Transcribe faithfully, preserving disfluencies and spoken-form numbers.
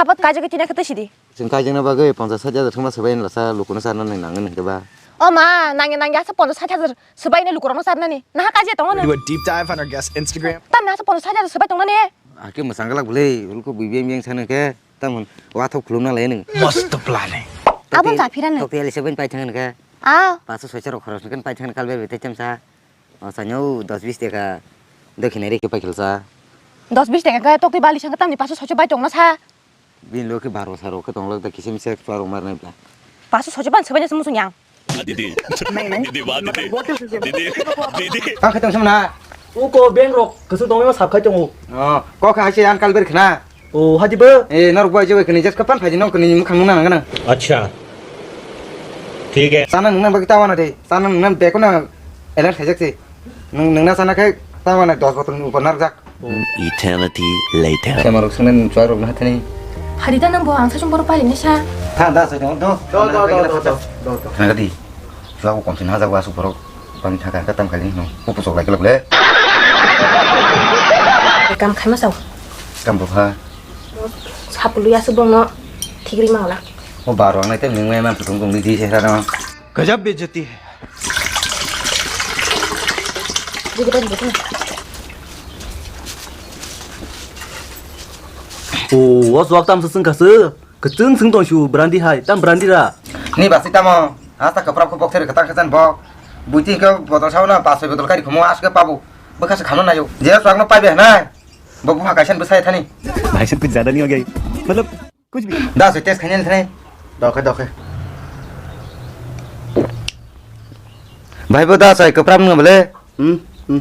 Apat kaijagwi tina khe twi sidi. Chwng kaijakna bagwi ponchas sait hajar thwngma swbai lasa lukuno charna nang nangwi nangkhe ba. O ma, nangya nangya asa ponchas sait hajar swbaino lukurokno charnani. Naha kaijakya tongo nw? Do a deep dive on our guest Instagram. Tamni asa ponchas sait hajar swbai tongnani? Ake mwchang glak bwle, ulko bui beng beng sano khe, tamon wathok khulumna lai nw. Mast planning. Abon japhira nw. Tokti ali swbaino pai thang nw khe. Ah. Paso soicha rok khoros nw khe pai thang nw kalbe bete chamsa. O sanyo dos bis taka. Dokhinai rikhe pai khelsa. Dos bis taka khe tokti bali sangkhe tamni paso soicha bai tongna sa. Bini loge baro saro khe tong lok da kisim se khlaro mar nai bla. Paso soicha ban swbaino se muchung yang. Didi. Didi ba didi. Didi. Didi. Ka khe tong sam na. Uko bank rok kusu tongma sab khai tongo. Oh, ko kha se an kal ber khna. Oh, haji ba. Eh, nor bai je bai khni jes kapan phaji nong khni mukhang nang nang. Acha. Thik hai. Sana nang nang bagi tawana de. Sana nang nang beko na elan khajak se. Nang nang na sana khai tawana dos botol ni upor narjak. Eternity later. Semarok sangnen chuarok na hathani. Harita nang bo ang sachung borok pali nisa. Tha da sa do do. Do do do do do. Khna gadi. Chuago komsin hajago asuk borok. Pang thaka ka tam kali no. Upu sok lai kelok le. Kam khaima sao. Kam bo pha. Sapului asuk bongno thigri mangla. O baro ang nai tem ning mai man putung tong di di se ra no. गजब बेइज्जती है। O, o swak tam swng kha sw. Kwchwng swng tong su, brandi hai, tam brandi ra. Ni basi tamo, hasta kwprap khe bok theri kwtang khe jan bok. Buiti khe bodol sao na, bas bai bodol kari khumo aske pabu. Bwkha se khamna nayo. Je swak no paibe hanai. Bo bupha kaisa ni bwsai thani. भाई साहब, कुछ ज्यादा नहीं हो गया ये? मतलब, कुछ भी। Da se test khainani thani. Dokhe, dokhe. Bhai bo da sai kwprap nw bole. Hmm, hmm.